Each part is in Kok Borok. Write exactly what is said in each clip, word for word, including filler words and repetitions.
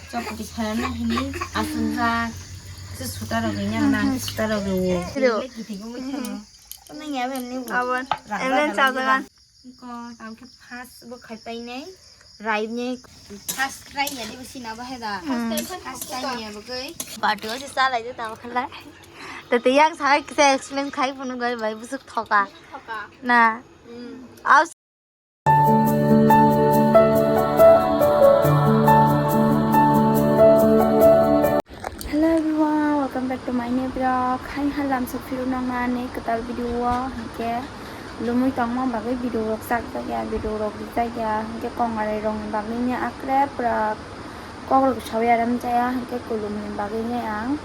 Chokti khaina hini aswk jak. Se suta rok ni yang nang suta rok rwo. Rwo. Giti gumui khano. Nang ya bem ni. Abon. Emlen chajagan. Ko tam khe first bo khai pai nai. Rai ni. First try ya di bisi na ba heda. First time ya bo kai. Batu se salai de ta khala. Tete yang sai kisa explain khai punu gai bai busuk thoka. Thoka. Na. Hmm. Aus. Hello everyone, welcome back to my new vlog. Hai halam sok phiru nang na ne kwtal video o hingke lumui tongma bagwi video rok chak jak ya, video rok rijak ya, hingke kongarai rok ni bagwi ni akre pura kok rok sawi aram jaya, hingke kulum ni bagwi ni ang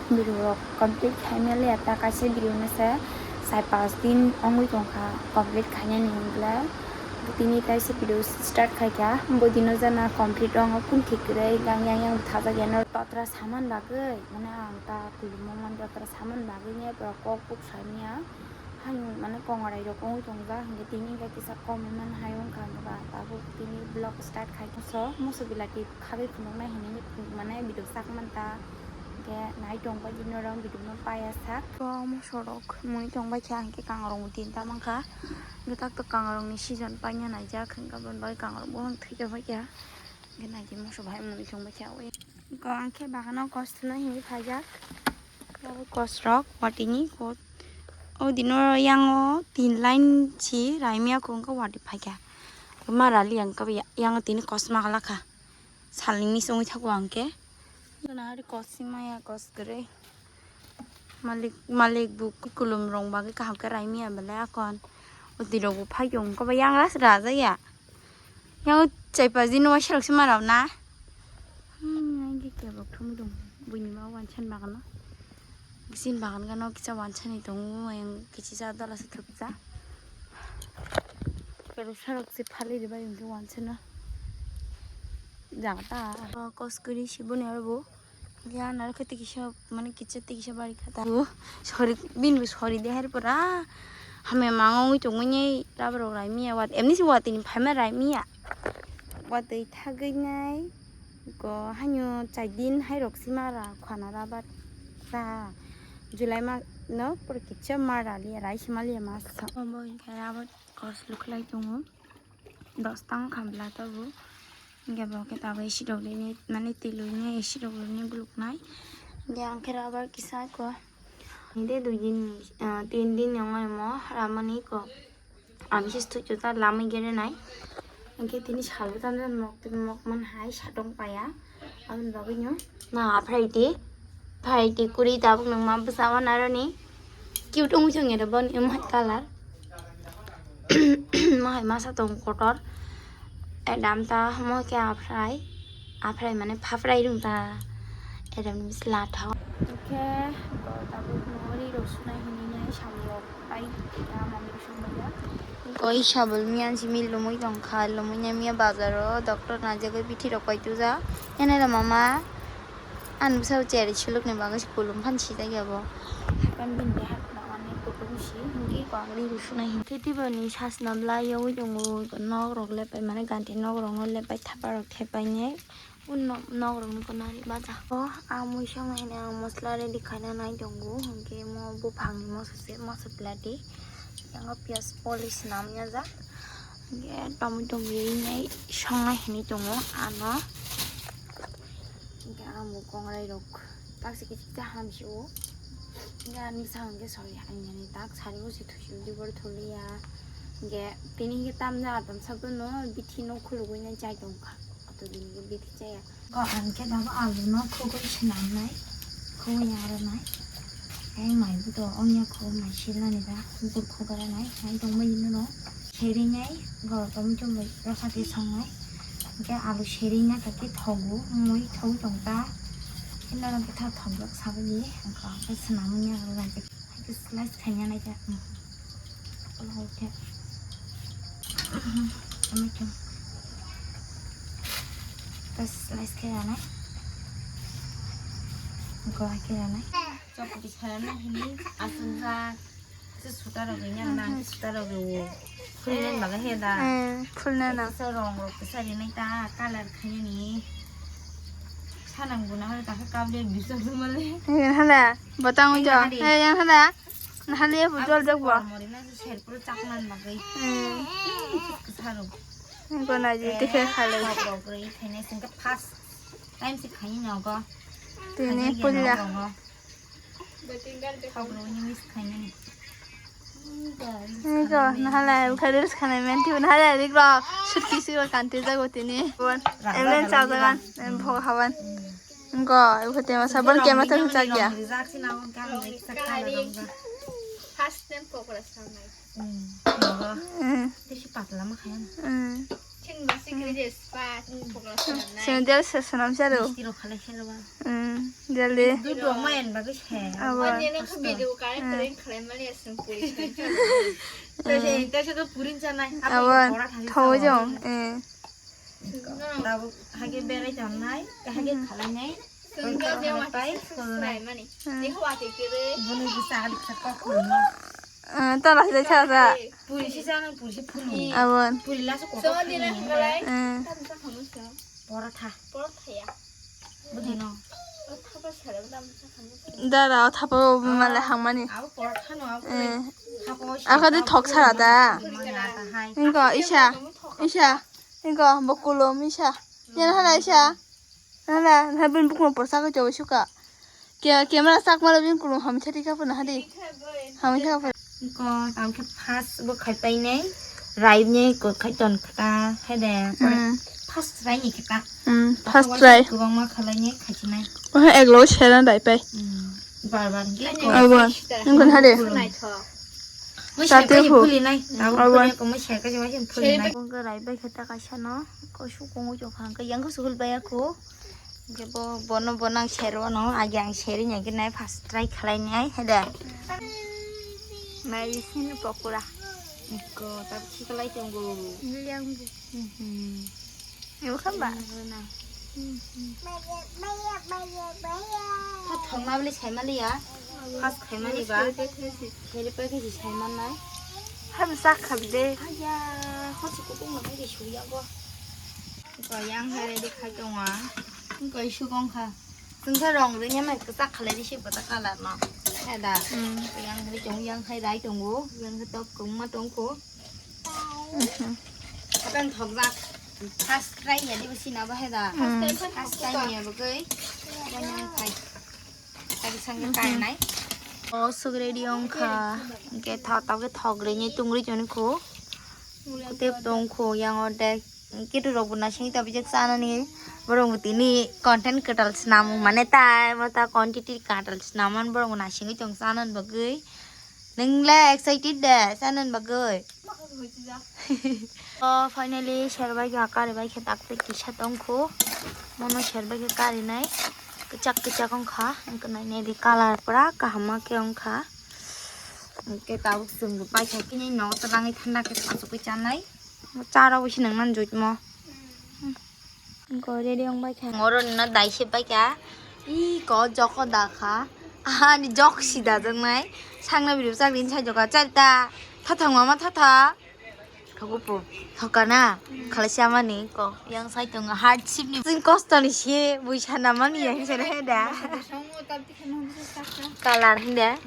video rok complete khai mali ata kaisa video no se sai pas din ongwi tongkha complete khainani hingle. Tini taisa video start khaikha, bo dino jana complete wngo kun thik kwrwi, yang yang yang thajak ya no totra saman bagwi, mane ang ta kulumung man totra saman bagwi ne pura kok buk saimya. Hani mane kongorai rok wngwi tongjak, hingke tini hingke kisa kom man hai wngkha, hingke ba tabuk tini vlog start khai. So, musu bilati khagwi phunuknai hinwi mane video sak manta, hingke nai tongbai di norok video no paya sak. So, musu rok mui tongbai kha, hingke kangrok bo tinta mankha, hingke tak tok kangrok ni season paina naijak, hingke aboni bagwi kangrok bo thwi tongbai kha, hingke nai di musu bai mui tongbai kha. Ko ang khe bagano kos thwna hinwi phaijak. Abo kosrok watini ko. O dino yango tin line si raimia ko wngkha wati phaikha. Ma rali ang khe yango tini kosma khlakha. Salningni se wngwi thago ang khe. Nari kosima ya kos kwrwi. Malik, malik bo kulum rong bagwi kaham khe raimia belai akon. O twi rok bo phai tong khe yang ras raja ya. Yang chai paji no waisa rok se ma rok na. Hmm, yang khe kebok thum dong. Buini ma wansan bagan no. Bisin bagan gano kisa wansan ni tongo yang kichisa dala se thupsa. Kero sarok se phali riba yung khe wansan no. Jaga ta. Kos kuri si boni aro bo. Ya, naro khe tikisa, mane kicha tikisa bari kha ta. Sori, bini bo sori de hari pura. Hame mango wngwi tongwi nei, rubber rok raimia, wat, emni si watwi ni phaima raimia. Watwi thagwi nai, go, hanyo chai din hai rok si mara khwana rubber ta. July ma, no, pura kicha mara liya, rai si ma liya mas. Obo hinkhe rubber kos lukhlai tongo. Dos tang khamla tabuk. Hingke bo khe tabuk isi rok rini, mane twi lwini isi rok rini buluk nai. Hingke ang khe rubber kisa ko. Hingke dui din ni, ah, tin din ni ongoi mo ramani ko. Ang se studio ta lamai gere nai. Hingke tini sal bo tamo mok, mok man hai satong paya. Aboni bagwi no. Na, Friday. Friday kuri tabuk nang ma bwsa o naroni. Cute wngwi thung ero boni umhai colour. Mohai masa tong kotor. Adam ta mo khe aphrai. Aphrai mane phaprai rung ta. Adam ni bisla thao. Khe tabuk nori rosuna hini nai samlo. Pai ya mami sumaya. Koi sabul miyan simi lumui tongkha, lumui nai miya bazaro doctor najagoi bithi rok pai tuja. Ene lo mama. An bwsa cheri suluk ni bagwi si kulum phan si jagya bo. Hakan bin de hat na mane kutung si hingi kwangri rusu na hin. Titi bani sas na bla yawi tongo nok rok lepai mane ganti nok rok no lepai thapa rok thepai ne. Unno nok rok no nari baja. O a mui song hene ang mosla ready khaina nai tongo hingi mo buphang ni moso se moso plati. Yango piyaj polish nam ya jak. Hingi tomato miri nai song nai hini tongo ano. Hingke ang bo kongrai rok tak se kichik ta hamsi o. Hingke ani bwskango hingke sori hainani tak sari o se thusi o dibor thuliya. Hingke tini hingke tamjani atam sabono bithi no khulugwi nai chai tongkha. Ato dini hingke bithi chaya. Ko ang khe dabo alu no khugwi swnam nai. Khugwi aro nai. Tei mai bo to ongya kho mai silnani da. Gur khugara nai. Nai tongma ino no. Seri nai. Go tomato bai rasa te song nai. Hingke alu seri na kaki thogo, mui thogwi tong ta. Hino rok bwtha thok jak sabani, hingke swnamwi ya rw bai. Hingke slice khaina nai khe, hmm. Ola hai khe. Tomato. Hingke slice khe ya nai. Hingke hai khe ya nai. Chokti khaina hini aswk jak. Se suta rok rinai ang nang suta rok rwo. Phulnani bagwi he da. Eh, phulna na. Kisa rong rok kisa rinai ta color khainani. Ang guna hale takhe kable bisok sumale. Yang hala, botang ujo. Hari. Hey, yang hala. Nahali ya bujol jok bo. Mori na ser pura chakman magai. Hmm. Saro. Yang kona ji tikhe khale. Rok rok roi khaine singka first time si khaini nogo. Tini pulla. Niko, nahalai, ukha reels khanai menti, nahalai, rik rok, sut kisi rok kanti jago tini. Bon, emlen chao jagan, em bhog haban. Niko, ukha tema sabon camera tang chak ya. First time pokora sanai. Hmm. Hmm. Tisi patla ma khaya. Hmm. Chwng ba sikri je spa, chwng pokora sanai. Chwng del se sanam charo. Misti rok khalai se ba. Hmm. Del de. Duduk ma en bagwi se. Abo. Ani no video kare kare khalai mali aswng puri. Tese tese to purin chanai. Abo. Thau jong. Eh. Tabuk hage berai tongnai, hage khalainai. Pai khulnai. Buni bisa adik sakok khulno. Eh, tola sida chasa. Puri si jana puri si phunu. Abon. Puri lasu kok phunu. Eh. Porotha. Porotha ya. Budino. Dara thapa male hangmani. Abo porotha no abo. Eh. Thapa. Akadi thok sara da. Ingo isa. Isa. Ingo bokulo misa. Yana hana isa. Nana, na bin bukung por sakai jawa suka. Ke, camera sak mala bin kulung ham chari ka puna hadi. Ham chari ka puna. Ko tam ke first bo khai pai nai. Rai ne ko khai ton ka hede. Hmm. First try ni ka. Hmm, first try. Ko bang ma khalai ne khai nai. Oh, eglo share na dai pai. Hmm. Bar bar ge ko. Abo, nungkon hade. Mo share ka phuli nai. Abo. Ko mo share ka jawa phuli nai. Ko rai bai khata ka sano. Ko su ko ngo jo khang ka yang ko su hul bai ko. Hingke bo, bono, bono ang sero no, age ang seri nai ke nai first try khalai nai, hede. Mai sini pokora. Ko, tapi si khalai tonggo. Yang bu. Mhm. Yang bukan, Mbak? Yang mana? Mhm. Kau thong ma beli saya mali ya? Pas khai mani ba? Heri pa ke si sai man nai. Ham sak khab de. Aya, ho si kutung ma ke suya go. Ko yang hai ready khai tonga. Ko isu kong kha. Sungsa rong re nyamai kesak khalai di si bata kalar no. Hai da. Hmm. Yang hai tong, yang hai rai tongo, yang hai top kong ma tong ko. Mhm. Apan thok jak. First try ya di besi na ba hai da. Hmm. First time ya ba kai. Yang yang khai. Tari sangke kainai. O suk ready ongkha. Hingke tha tabke thok rwini tungri choni kho. Kutep tong kho yang orde. Kitu rok bo nasing tabijak chanani. Borok bo tini content kwtal swnam mane tai bo ta quantity kwtal swnam man borok bo nasingwi tong chanan bagwi. Nwng le excited de chanan bagwi? O finally serbai kha karibai khe tak twi kisa tongkhu. Mono serbai khe karinai kwchak kwchak wngkha, wngkha nainai di colour pura kaham ma khe wngkha. Hwnkhe tabuk chwng bo paikha khe no twlangwi thanda khe achugwi chanai. Cha rok bo se nang nang joitmo. Goreri wng bai kha. Oro nino dai se pai kha. Ih, ko jok da kha. Ani jok si da jang nai. Sangna video chak din sai jok kha. Char ta. Tha thang mama tha tha. Thogo po. Thoka na. Khala si ama ni ko. Yang sai tong hardship ni. Sing kosto ni se. Bui sana mani yang se he da. Kalar hinde.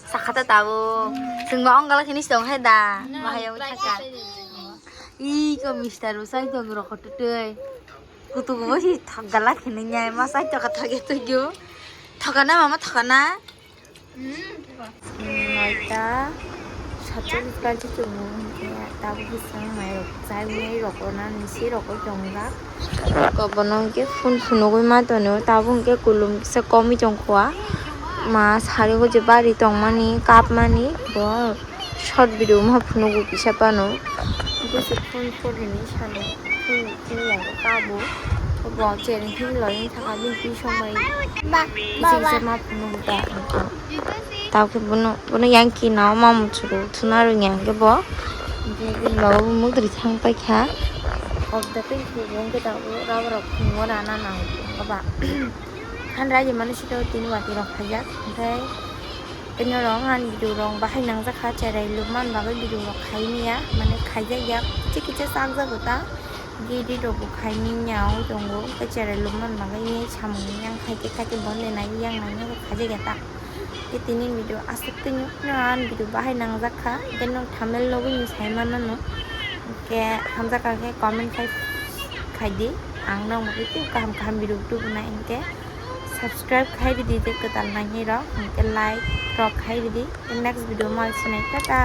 Sakha ta tabo. Sing ba ong gala kini song he da. Bahaya thaka. Ih, ko mister bo sai tong rokho tutui. Kutugo bo si thok gala khini nyai ma sai toka thoge tuyo. Thoka na mama thoka na? Hmm, noita satcholish baji tongo hingke tabuk bwskango mai rok chai nai rok rw nani se rok rw tongjak. Ko bono hingke phone phunugui ma tongo tabuk hingke kulum se komoi tongkha ma sari o je bari tongmani kapmani bo. Short video wngma phunugo kisa phano. Bwswk phone phone hinwi sano. Phone phone yago kabo. Bo chereng phone loi thaka bini pi songbai. Ba, ba, ba. Kisa ma phunugo ta. Tao khe bono, bono yang kina ma muchuru thuna rwngya hwnkhe bo. Hwnkhe bini babu mukdri thang paikha. Obda pin khe bo hwnkhe tabuk rubber rok phungo rana nango ba. Han raji mani sito tini wati rok khaijak. Hwnkhe Tei norok ani video rok bahai nangjakha, cherai lubmani bagwi video rok khai manya, mane khaijak ya, kicha kicha chakjago ta, Gidi rok bo khai manya tongo, hwnkhe cherai lubman bagwi samung yang khai khe khai khe bonde nai yang nai khaijak ya ta. Khe tini video aswk twi nukno ang video bahai nangjak kha, hwnkhe nwng thumbnail nugwi nwng sai mano no. Hwnkhe hamjak kha khe comment khai khai di, ang nwng bagwi tei kaham kaham video tubunai hwnkhe subscribe khai ridi je kwtal nainai rok, hwnkhe like rok khai ridi. Next video ma sinai, tata.